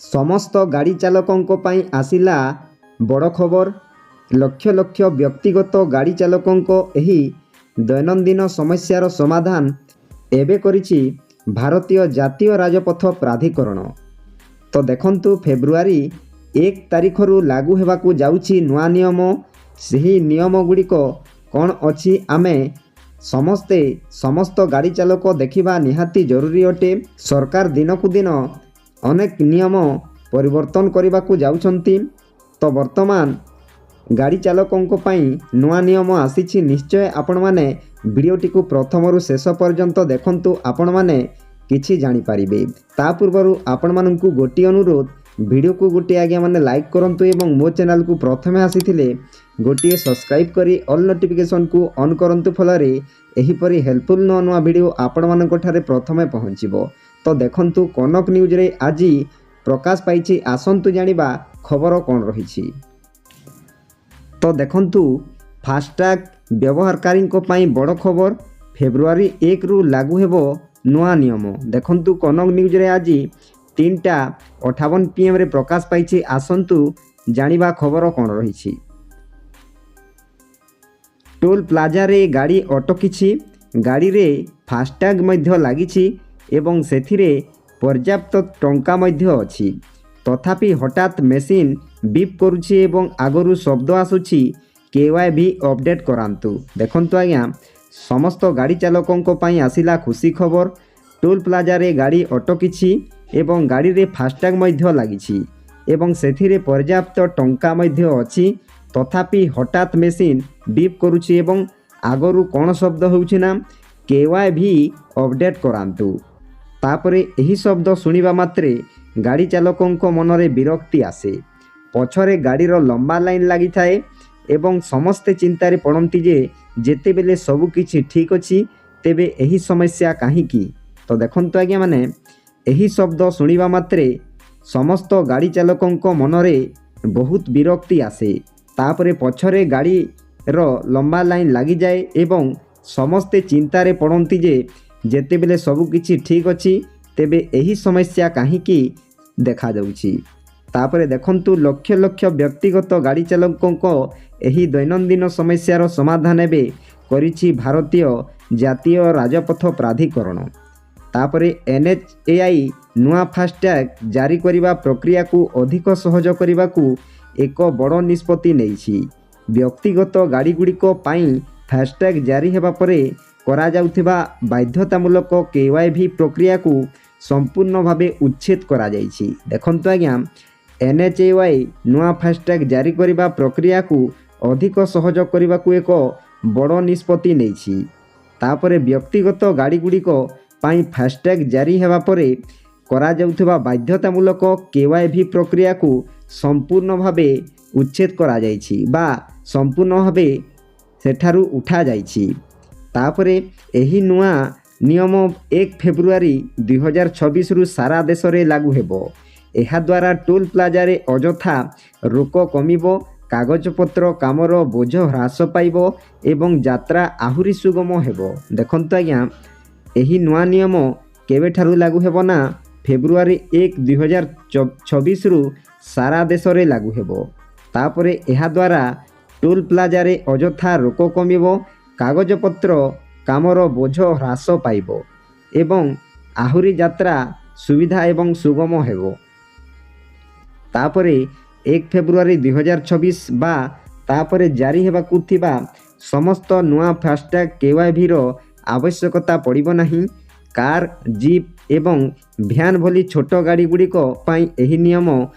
ସମସ୍ତ ଗାଡ଼ି ଚାଳକଙ୍କ ପାଇଁ ଆସିଲା ବଡ଼ ଖବର। ଲକ୍ଷ ଲକ୍ଷ ବ୍ୟକ୍ତିଗତ ଗାଡ଼ି ଚାଳକଙ୍କ ଏହି ଦୈନନ୍ଦିନ ସମସ୍ୟାର ସମାଧାନ ଏବେ କରିଛି ଭାରତୀୟ ଜାତୀୟ ରାଜପଥ ପ୍ରାଧିକରଣ। ତ ଦେଖନ୍ତୁ, ଫେବୃଆରୀ 1 ତାରିଖରୁ ଲାଗୁ ହେବାକୁ ଯାଉଛି ନୂଆ ନିୟମ। ସେହି ନିୟମ ଗୁଡ଼ିକ କ'ଣ ଅଛି, ଆମେ ସମସ୍ତେ ସମସ୍ତ ଗାଡ଼ି ଚାଳକ ଦେଖିବା ନିହାତି ଜରୁରୀ ଅଟେ। ସରକାର ଦିନକୁ ଦିନ ଅନେକ ନିୟମ ପରିବର୍ତ୍ତନ କରିବାକୁ ଯାଉଛନ୍ତି। ତ ବର୍ତ୍ତମାନ ଗାଡ଼ି ଚାଳକଙ୍କ ପାଇଁ ନୂଆ ନିୟମ ଆସିଛି। ନିଶ୍ଚୟ ଆପଣମାନେ ଭିଡ଼ିଓଟିକୁ ପ୍ରଥମରୁ ଶେଷ ପର୍ଯ୍ୟନ୍ତ ଦେଖନ୍ତୁ, ଆପଣମାନେ କିଛି ଜାଣିପାରିବେ। ତା ପୂର୍ବରୁ ଆପଣମାନଙ୍କୁ ଗୋଟିଏ ଅନୁରୋଧ, ଭିଡ଼ିଓକୁ ଗୋଟିଏ ଆଜ୍ଞା ମାନେ ଲାଇକ୍ କରନ୍ତୁ ଏବଂ ମୋ ଚ୍ୟାନେଲକୁ ପ୍ରଥମେ ଆସିଥିଲେ ଗୋଟିଏ ସବସ୍କ୍ରାଇବ୍ କରି ଅଲ୍ ନୋଟିଫିକେସନ୍କୁ ଅନ୍ କରନ୍ତୁ, ଫଳରେ ଏହିପରି ହେଲ୍ପଫୁଲ୍ ନୂଆ ନୂଆ ଭିଡ଼ିଓ ଆପଣମାନଙ୍କ ଠାରେ ପ୍ରଥମେ ପହଞ୍ଚିବ। ତ ଦେଖନ୍ତୁ, କନକ ନ୍ୟୁଜ୍ରେ ଆଜି ପ୍ରକାଶ ପାଇଛି। ଆସନ୍ତୁ ଜାଣିବା ଖବର କ'ଣ ରହିଛି। ତ ଦେଖନ୍ତୁ, ଫାସ୍ଟ୍ୟାଗ୍ ବ୍ୟବହାରକାରୀଙ୍କ ପାଇଁ ବଡ଼ ଖବର, ଫେବୃଆରୀ 1ରୁ ଲାଗୁ ହେବ ନୂଆ ନିୟମ। ଦେଖନ୍ତୁ, କନକ ନ୍ୟୁଜ୍ରେ ଆଜି 3:58 ପିଏମ୍ରେ ପ୍ରକାଶ ପାଇଛି। ଆସନ୍ତୁ ଜାଣିବା ଖବର କ'ଣ ରହିଛି। ଟୋଲ୍ ପ୍ଲାଜାରେ ଗାଡ଼ି ଅଟକିଛି, ଗାଡ଼ିରେ ଫାସ୍ଟ୍ୟାଗ୍ ମଧ୍ୟ ଲାଗିଛି ଏବଂ ସେଥିରେ ପର୍ଯ୍ୟାପ୍ତ ଟଙ୍କା ମଧ୍ୟ ଅଛି। ତଥାପି ହଠାତ୍ ମେସିନ୍ ବିପ୍ କରୁଛି ଏବଂ ଆଗରୁ ଶବ୍ଦ ଆସୁଛି, କେୱାଇଭି ଅପଡ଼େଟ୍ କରାନ୍ତୁ। ଦେଖନ୍ତୁ ଆଜ୍ଞା, ସମସ୍ତ ଗାଡ଼ି ଚାଳକଙ୍କ ପାଇଁ ଆସିଲା ଖୁସି ଖବର। ଟୋଲ୍ ପ୍ଲାଜାରେ ଗାଡ଼ି ଅଟକିଛି ଏବଂ ଗାଡ଼ିରେ ଫାସ୍ଟ୍ୟାଗ୍ ମଧ୍ୟ ଲାଗିଛି ଏବଂ ସେଥିରେ ପର୍ଯ୍ୟାପ୍ତ ଟଙ୍କା ମଧ୍ୟ ଅଛି। ତଥାପି ହଠାତ୍ ମେସିନ୍ ବିପ୍ କରୁଛି ଏବଂ ଆଗରୁ କ'ଣ ଶବ୍ଦ ହେଉଛି ନା, କେୱାଇଭି ଅପଡ଼େଟ୍ କରାନ୍ତୁ। ତାପରେ ଏହି ଶବ୍ଦ ଶୁଣିବା ମାତ୍ରେ ଗାଡ଼ି ଚାଳକଙ୍କ ମନରେ ବିରକ୍ତି ଆସେ। ପଛରେ ଗାଡ଼ିର ଲମ୍ବା ଲାଇନ୍ ଲାଗିଥାଏ ଏବଂ ସମସ୍ତେ ଚିନ୍ତାରେ ପଡ଼ନ୍ତି ଯେ ଯେତେବେଳେ ସବୁକିଛି ଠିକ୍ ଅଛି, ତେବେ ଏହି ସମସ୍ୟା କାହିଁକି? ତ ଦେଖନ୍ତୁ ଆଜ୍ଞା ମାନେ, ଏହି ଶବ୍ଦ ଶୁଣିବା ମାତ୍ରେ ସମସ୍ତ ଗାଡ଼ି ଚାଳକଙ୍କ ମନରେ ବହୁତ ବିରକ୍ତି ଆସେ। ତାପରେ ପଛରେ ଗାଡ଼ିର ଲମ୍ବା ଲାଇନ୍ ଲାଗିଯାଏ ଏବଂ ସମସ୍ତେ ଚିନ୍ତାରେ ପଡ଼ନ୍ତି ଯେ ଯେତେବେଳେ ସବୁକିଛି ଠିକ୍ ଅଛି, ତେବେ ଏହି ସମସ୍ୟା କାହିଁକି ଦେଖାଯାଉଛି? ତାପରେ ଦେଖନ୍ତୁ, ଲକ୍ଷ ଲକ୍ଷ ବ୍ୟକ୍ତିଗତ ଗାଡ଼ି ଚାଳକଙ୍କ ଏହି ଦୈନନ୍ଦିନ ସମସ୍ୟାର ସମାଧାନ ଏବେ କରିଛି ଭାରତୀୟ ଜାତୀୟ ରାଜପଥ ପ୍ରାଧିକରଣ। ତାପରେ ଏନ୍ଏଚ୍ଏଆଇ ନୂଆ ଫାସ୍ଟ୍ୟାଗ୍ ଜାରି କରିବା ପ୍ରକ୍ରିୟାକୁ ଅଧିକ ସହଜ କରିବାକୁ ଏକ ବଡ଼ ନିଷ୍ପତ୍ତି ନେଇଛି। ବ୍ୟକ୍ତିଗତ ଗାଡ଼ିଗୁଡ଼ିକ ପାଇଁ ଫାସ୍ଟ୍ୟାଗ୍ ଜାରି ହେବା ପରେ କରାଯାଉଥିବା ବାଧ୍ୟତାମୂଳକ କେୱାଇଭି ପ୍ରକ୍ରିୟାକୁ ସମ୍ପୂର୍ଣ୍ଣ ଭାବେ ଉଚ୍ଛେଦ କରାଯାଇଛି। ଦେଖନ୍ତୁ ଆଜ୍ଞା, ଏନ୍ଏଚ୍ଏଆଇ ନୂଆ ଫାସ୍ଟ୍ୟାଗ୍ ଜାରି କରିବା ପ୍ରକ୍ରିୟାକୁ ଅଧିକ ସହଜ କରିବାକୁ ଏକ ବଡ଼ ନିଷ୍ପତ୍ତି ନେଇଛି। ତାପରେ ବ୍ୟକ୍ତିଗତ ଗାଡ଼ିଗୁଡ଼ିକ ପାଇଁ ଫାସ୍ଟ୍ୟାଗ୍ ଜାରି ହେବା ପରେ କରାଯାଉଥିବା ବାଧ୍ୟତାମୂଳକ କେୱାଇଭି ପ୍ରକ୍ରିୟାକୁ ସମ୍ପୂର୍ଣ୍ଣ ଭାବେ ଉଚ୍ଛେଦ କରାଯାଇଛି ବା ସମ୍ପୂର୍ଣ୍ଣ ଭାବେ ସେଠାରୁ ଉଠାଯାଇଛି। ତାପରେ ଏହି ନୂଆ ନିୟମ 1 ଫେବୃଆରୀ 2026ରୁ ସାରା ଦେଶରେ ଲାଗୁ ହେବ। ଏହାଦ୍ୱାରା ଟୋଲ୍ ପ୍ଲାଜାରେ ଅଯଥା ରୋକ କମିବ, କାଗଜପତ୍ର କାମର ବୋଝ ହ୍ରାସ ପାଇବ ଏବଂ ଯାତ୍ରା ଆହୁରି ସୁଗମ ହେବ। ଦେଖନ୍ତୁ ଆଜ୍ଞା, ଏହି ନୂଆ ନିୟମ କେବେଠାରୁ ଲାଗୁ ହେବ ନା, ଫେବୃଆରୀ 1 2026ରୁ ସାରା ଦେଶରେ ଲାଗୁ ହେବ। ତାପରେ ଏହାଦ୍ୱାରା ଟୋଲ୍ ପ୍ଲାଜାରେ ଅଯଥା ରୋକ କମିବ, କାଗଜପତ୍ର କାମର ବୋଝ ହ୍ରାସ ପାଇବ ଏବଂ ଆହୁରି ଯାତ୍ରା ସୁବିଧା ଏବଂ ସୁଗମ ହେବ। ତାପରେ 1 ଫେବୃଆରୀ 2026 ବା ତାପରେ ଜାରି ହେବାକୁ ଥିବା ସମସ୍ତ ନୂଆ ଫାସ୍ଟ୍ୟାଗ୍ କେୱାଇଭିର ଆବଶ୍ୟକତା ପଡ଼ିବ ନାହିଁ। କାର୍, ଜିପ୍ ଏବଂ ଭ୍ୟାନ୍ ଭଳି ଛୋଟ ଗାଡ଼ିଗୁଡ଼ିକ ପାଇଁ ଏହି ନିୟମ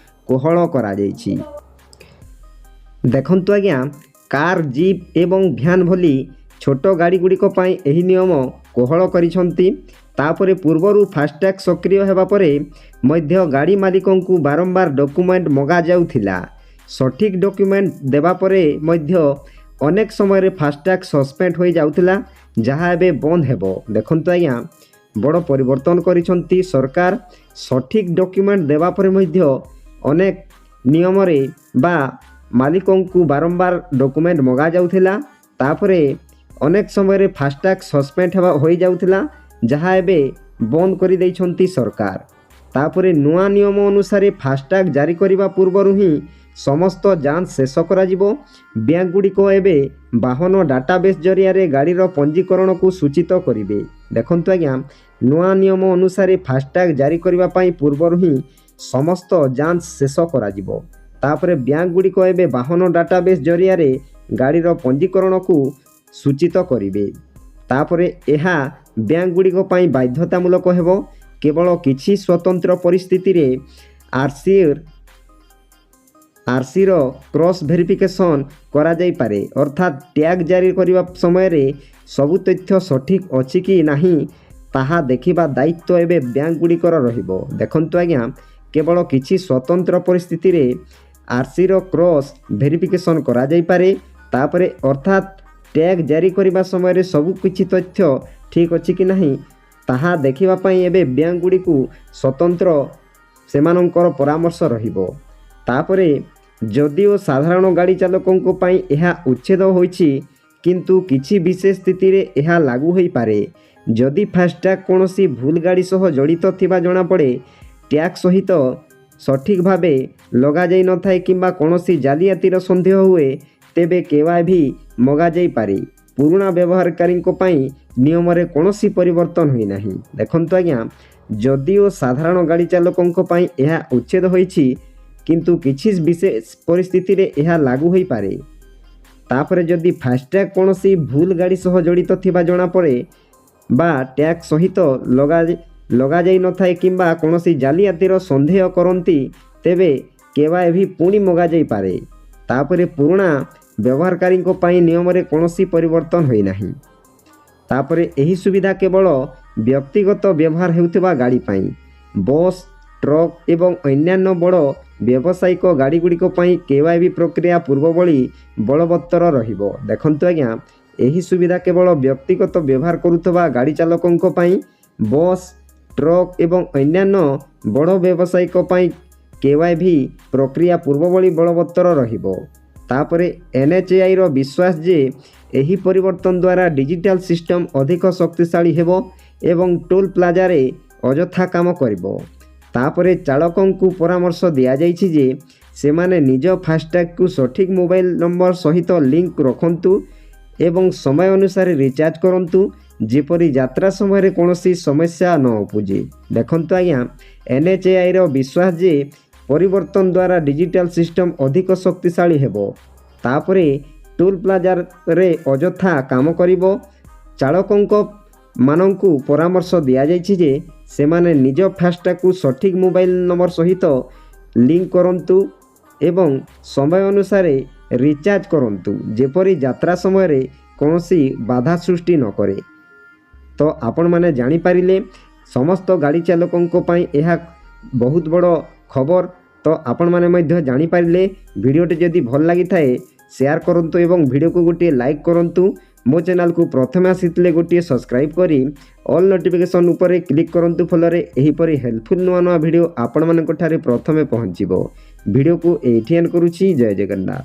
କୋହଳ କରାଯାଇଛି। ଦେଖନ୍ତୁ ଆଜ୍ଞା, କାର୍, ଜିପ୍ ଏବଂ ଭ୍ୟାନ୍ ଭଳି ଛୋଟ ଗାଡ଼ିଗୁଡ଼ିକ ପାଇଁ ଏହି ନିୟମ କୋହଳ କରିଛନ୍ତି। ତାପରେ ପୂର୍ବରୁ ଫାସ୍ଟ୍ୟାଗ୍ ସକ୍ରିୟ ହେବା ପରେ ମଧ୍ୟ ଗାଡ଼ି ମାଲିକଙ୍କୁ ବାରମ୍ବାର ଡକ୍ୟୁମେଣ୍ଟ ମଗାଯାଉଥିଲା। ସଠିକ୍ ଡକ୍ୟୁମେଣ୍ଟ ଦେବା ପରେ ମଧ୍ୟ ଅନେକ ସମୟରେ ଫାସ୍ଟ୍ୟାଗ୍ ସସ୍ପେଣ୍ଡ ହୋଇଯାଉଥିଲା, ଯାହା ଏବେ ବନ୍ଦ ହେବ। ଦେଖନ୍ତୁ ଆଜ୍ଞା, ବଡ଼ ପରିବର୍ତ୍ତନ କରିଛନ୍ତି ସରକାର। ସଠିକ୍ ଡକ୍ୟୁମେଣ୍ଟ ଦେବା ପରେ ମଧ୍ୟ ଅନେକ ନିୟମରେ ବା ମାଲିକଙ୍କୁ ବାରମ୍ବାର ଡକ୍ୟୁମେଣ୍ଟ ମଗାଯାଉଥିଲା। ତାପରେ ଅନେକ ସମୟରେ ଫାସ୍ଟ୍ୟାଗ୍ ସସ୍ପେଣ୍ଡ ହେବା ହୋଇଯାଉଥିଲା, ଯାହା ଏବେ ବନ୍ଦ କରିଦେଇଛନ୍ତି ସରକାର। ତାପରେ ନୂଆ ନିୟମ ଅନୁସାରେ ଫାସ୍ଟ୍ୟାଗ୍ ଜାରି କରିବା ପୂର୍ବରୁ ହିଁ ସମସ୍ତ ଯାଞ୍ଚ ଶେଷ କରାଯିବ। ବ୍ୟାଙ୍କଗୁଡ଼ିକ ଏବେ ବାହନ ଡାଟାବେସ୍ ଜରିଆରେ ଗାଡ଼ିର ପଞ୍ଜୀକରଣକୁ ସୂଚିତ କରିବେ। ଦେଖନ୍ତୁ ଆଜ୍ଞା, ନୂଆ ନିୟମ ଅନୁସାରେ ଫାସ୍ଟ୍ୟାଗ୍ ଜାରି କରିବା ପାଇଁ ପୂର୍ବରୁ ହିଁ ସମସ୍ତ ଯାଞ୍ଚ ଶେଷ କରାଯିବ। ତାପରେ ବ୍ୟାଙ୍କଗୁଡ଼ିକ ଏବେ ବାହନ ଡାଟାବେସ୍ ଜରିଆରେ ଗାଡ଼ିର ପଞ୍ଜୀକରଣକୁ ସୂଚିତ କରିବେ। ତାପରେ ଏହା ବ୍ୟାଙ୍କଗୁଡ଼ିକ ପାଇଁ ବାଧ୍ୟତାମୂଳକ ହେବ। କେବଳ କିଛି ସ୍ୱତନ୍ତ୍ର ପରିସ୍ଥିତିରେ ଆର୍ସିର କ୍ରସ୍ ଭେରିଫିକେସନ୍ କରାଯାଇପାରେ। ଅର୍ଥାତ୍ ଟ୍ୟାଗ୍ ଜାରି କରିବା ସମୟରେ ସବୁ ତଥ୍ୟ ସଠିକ୍ ଅଛି କି ନାହିଁ, ତାହା ଦେଖିବା ଦାୟିତ୍ୱ ଏବେ ବ୍ୟାଙ୍କଗୁଡ଼ିକର ରହିବ। ଦେଖନ୍ତୁ ଆଜ୍ଞା, କେବଳ କିଛି ସ୍ୱତନ୍ତ୍ର ପରିସ୍ଥିତିରେ ଆର୍ସିର କ୍ରସ୍ ଭେରିଫିକେସନ୍ କରାଯାଇପାରେ। ତାପରେ ଅର୍ଥାତ୍ ଟ୍ୟାଗ୍ ଜାରି କରିବା ସମୟରେ ସବୁ କିଛି ତଥ୍ୟ ଠିକ୍ ଅଛି କି ନାହିଁ, ତାହା ଦେଖିବା ପାଇଁ ଏବେ ବ୍ୟାଙ୍କଗୁଡ଼ିକୁ ସ୍ୱତନ୍ତ୍ର ସେମାନଙ୍କର ପରାମର୍ଶ ରହିବ। ତାପରେ ଯଦିଓ ସାଧାରଣ ଗାଡ଼ି ଚାଳକଙ୍କ ପାଇଁ ଏହା ଉଚ୍ଛେଦ ହୋଇଛି, କିନ୍ତୁ କିଛି ବିଶେଷ ସ୍ଥିତିରେ ଏହା ଲାଗୁ ହୋଇପାରେ। ଯଦି ଫାସ୍ଟ୍ୟାଗ୍ କୌଣସି ଭୁଲ ଗାଡ଼ି ସହ ଜଡ଼ିତ ଥିବା ଜଣାପଡ଼େ, ଟ୍ୟାଗ୍ ସହିତ ସଠିକ୍ ଭାବେ ଲଗାଯାଇନଥାଏ କିମ୍ବା କୌଣସି ଜାଲିଆତିର ସନ୍ଦେହ ହୁଏ, ତେବେ କେୱାଇସି ମଗାଯାଇପାରେ। ପୁରୁଣା ବ୍ୟବହାରକାରୀଙ୍କ ପାଇଁ ନିୟମରେ କୌଣସି ପରିବର୍ତ୍ତନ ହୋଇନାହିଁ। ଦେଖନ୍ତୁ ଆଜ୍ଞା, ଯଦିଓ ସାଧାରଣ ଗାଡ଼ି ଚାଳକଙ୍କ ପାଇଁ ଏହା ଉଚ୍ଛେଦ ହୋଇଛି, କିନ୍ତୁ କିଛି ବିଶେଷ ପରିସ୍ଥିତିରେ ଏହା ଲାଗୁ ହୋଇପାରେ। ତାପରେ ଯଦି ଫାସ୍ଟ୍ୟାଗ୍ କୌଣସି ଭୁଲ ଗାଡ଼ି ସହ ଜଡ଼ିତ ଥିବା ଜଣାପଡ଼େ ବା ଟ୍ୟାଗ୍ ସହିତ ଲଗାଯାଇନଥାଏ କିମ୍ବା କୌଣସି ଜାଲିଆତିର ସନ୍ଦେହ କରନ୍ତି, ତେବେ କେୱାଇସି ପୁଣି ମଗାଯାଇପାରେ। ତାପରେ ପୁରୁଣା ବ୍ୟବହାରକାରୀଙ୍କ ପାଇଁ ନିୟମରେ କୌଣସି ପରିବର୍ତ୍ତନ ହୋଇନାହିଁ। ତାପରେ ଏହି ସୁବିଧା କେବଳ ବ୍ୟକ୍ତିଗତ ବ୍ୟବହାର ହେଉଥିବା ଗାଡ଼ି ପାଇଁ। ବସ୍, ଟ୍ରକ୍ ଏବଂ ଅନ୍ୟାନ୍ୟ ବଡ଼ ବ୍ୟବସାୟିକ ଗାଡ଼ିଗୁଡ଼ିକ ପାଇଁ କେୱାଇସି ପ୍ରକ୍ରିୟା ପୂର୍ବ ଭଳି ବଳବତ୍ତର ରହିବ। ଦେଖନ୍ତୁ ଆଜ୍ଞା, ଏହି ସୁବିଧା କେବଳ ବ୍ୟକ୍ତିଗତ ବ୍ୟବହାର କରୁଥିବା ଗାଡ଼ି ଚାଳକଙ୍କ ପାଇଁ। ବସ୍, ଟ୍ରକ୍ ଏବଂ ଅନ୍ୟାନ୍ୟ ବଡ଼ ବ୍ୟବସାୟିକ ପାଇଁ କେୱାଇସି ପ୍ରକ୍ରିୟା ପୂର୍ବ ଭଳି ବଳବତ୍ତର ରହିବ। ତାପରେ ଏନ୍ଏଚ୍ଏଆଇର ବିଶ୍ୱାସ ଯେ ଏହି ପରିବର୍ତ୍ତନ ଦ୍ୱାରା ଡିଜିଟାଲ ସିଷ୍ଟମ୍ ଅଧିକ ଶକ୍ତିଶାଳୀ ହେବ ଏବଂ ଟୋଲ୍ ପ୍ଲାଜାରେ ଅଯଥା କାମ କରିବ। ତାପରେ ଚାଳକଙ୍କୁ ପରାମର୍ଶ ଦିଆଯାଇଛି ଯେ ସେମାନେ ନିଜ ଫାସ୍ଟ୍ୟାଗ୍କୁ ସଠିକ୍ ମୋବାଇଲ ନମ୍ବର ସହିତ ଲିଙ୍କ ରଖନ୍ତୁ ଏବଂ ସମୟ ଅନୁସାରେ ରିଚାର୍ଜ କରନ୍ତୁ, ଯେପରି ଯାତ୍ରା ସମୟରେ କୌଣସି ସମସ୍ୟା ନ ଉପୁଜେ। ଦେଖନ୍ତୁ ଆଜ୍ଞା, ଏନ୍ଏଚ୍ଏଆଇର ବିଶ୍ୱାସ ଯେ ପରିବର୍ତ୍ତନ ଦ୍ୱାରା ଡିଜିଟାଲ ସିଷ୍ଟମ୍ ଅଧିକ ଶକ୍ତିଶାଳୀ ହେବ। ତାପରେ ଟୋଲ୍ ପ୍ଲାଜାରେ ଅଯଥା କାମ କରିବ। ଚାଳକଙ୍କ ମାନଙ୍କୁ ପରାମର୍ଶ ଦିଆଯାଇଛି ଯେ ସେମାନେ ନିଜ ଫାସ୍ଟ୍ୟାଗ୍କୁ ସଠିକ୍ ମୋବାଇଲ ନମ୍ବର ସହିତ ଲିଙ୍କ କରନ୍ତୁ ଏବଂ ସମୟ ଅନୁସାରେ ରିଚାର୍ଜ କରନ୍ତୁ, ଯେପରି ଯାତ୍ରା ସମୟରେ କୌଣସି ବାଧା ସୃଷ୍ଟି ନ କରେ। ତ ଆପଣମାନେ ଜାଣିପାରିଲେ, ସମସ୍ତ ଗାଡ଼ି ଚାଳକଙ୍କ ପାଇଁ ଏହା ବହୁତ ବଡ଼ ଖବର। ତ ଆପଣମାନେ ମଧ୍ୟ ଜାଣିପାରିଲେ। ଭିଡ଼ିଓଟି ଯଦି ଭଲ ଲାଗିଥାଏ, ସେୟାର କରନ୍ତୁ ଏବଂ ଭିଡ଼ିଓକୁ ଗୋଟିଏ ଲାଇକ୍ କରନ୍ତୁ। ମୋ ଚ୍ୟାନେଲକୁ ପ୍ରଥମେ ଆସିଥିଲେ ଗୋଟିଏ ସବସ୍କ୍ରାଇବ୍ କରି ଅଲ୍ ନୋଟିଫିକେସନ୍ ଉପରେ କ୍ଲିକ୍ କରନ୍ତୁ, ଫଳରେ ଏହିପରି ହେଲ୍ପଫୁଲ୍ ନୂଆ ନୂଆ ଭିଡ଼ିଓ ଆପଣମାନଙ୍କ ଠାରେ ପ୍ରଥମେ ପହଞ୍ଚିବ। ଭିଡ଼ିଓକୁ ଏଇଠି ଏଣ୍ଡ କରୁଛି। ଜୟ ଜଗନ୍ନାଥ।